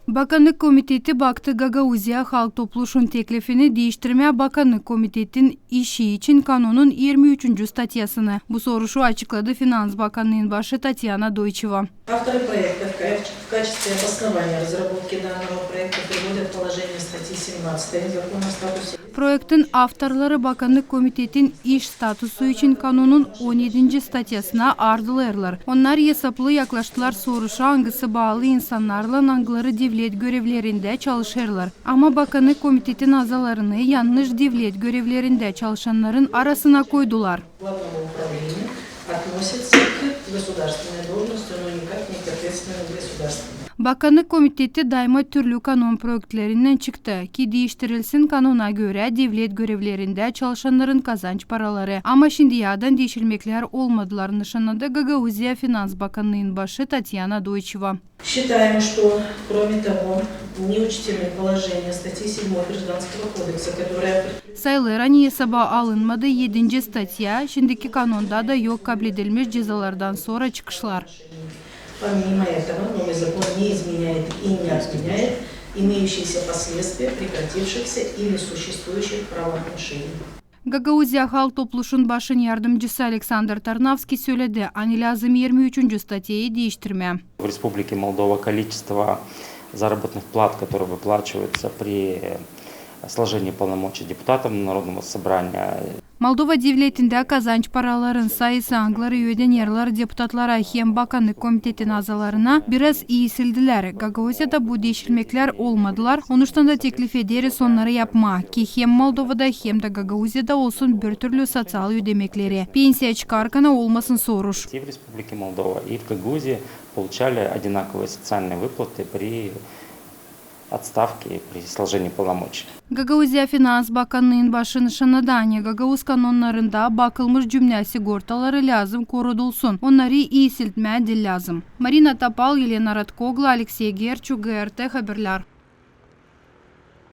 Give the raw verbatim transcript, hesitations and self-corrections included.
Bakannık komiteti baktı Gagauziya Halk Topluşun teklifini diiştirmää Bakannık komitetin işi için kanonun irmi üçüncü statyasını. Bu soruşu açıkladı Finans bakannıın başı Tatyana Doyçeva. Авторы проекта в каче- в качестве обоснования разработки данного проекта приводят положение статьи семнадцатой Закона о статусе лиц. Proektin avtorları Bakannık komitetin iş statusu için kanonun on edinci statyasına ardılêrlar. Onnar esaplı yaklaştılar soruşa, angısı baalı insannarlan, angıları devlet görevlerindä çalışêrlar. Ama Bakannık komitetin azalarını yannış devlet görevlerindä çalışannarın arasına koydular. Главного управления относится к государственной должности, но никак не к ответственным государственным. Bakannık komiteti daima türlü kanon proektlerindän çıktı, ki diiştirilsin kanona görä devlet görevlerindä çalışannarın kazanç paraları. Ama şindiyädän diişilmeklär olmadılar, nışannadı Gagauziya Finans bakannıın başı Tatyana Doyçeva. Считаем, что, кроме того, не учтены положения статьи седьмой Гражданского кодекса, которая определяет Sayılêr, ani esaba alınmadı edinci statya, şindiki kanonda da yok kabledilmiş cezalardan sora çıkışlar. Помимо этого, новый закон не изменяет и не отменяет имеющиеся последствия прекратившихся или существующих правоотношений. Gagauziya Halk Topluşun başın yardımcısı Aleksandr Tarnavski söledi, ani lääzım irmi üçüncü statyayı diiştirmää. В Республике Молдова количество заработных плат, которые выплачиваются при сложении полномочий депутатам Народного собрания. Moldova devletindä kazanç paraların sayısı, angıları ödenerlär deputatlara hem Bakannık komitetin azalarına, biraz iisildilär. Gagauziyada bu diişilmeklär olmadılar, onuştan da teklif ederiz onnarı yapmaa, ki hem Moldovada, hem dä Gagauziyada olsun birtürlü soţial ödemekleri. Pensiya çıkarkana olmasın soruş. И в Республике Молдова, и в Гагаузии получали одинаковые социальные выплаты при отставке, при сложении полномочий. Gagauziya Finans bakannıın başı nışannadı, ani gagauz kanonnarında bakılmış cümnä sigortaları lääzım korudulsun, onnarı iisildmää diil lääzım. Marina Topal, Elena Ratkoglu, Aleksey Gerçu, GRT Haberlär.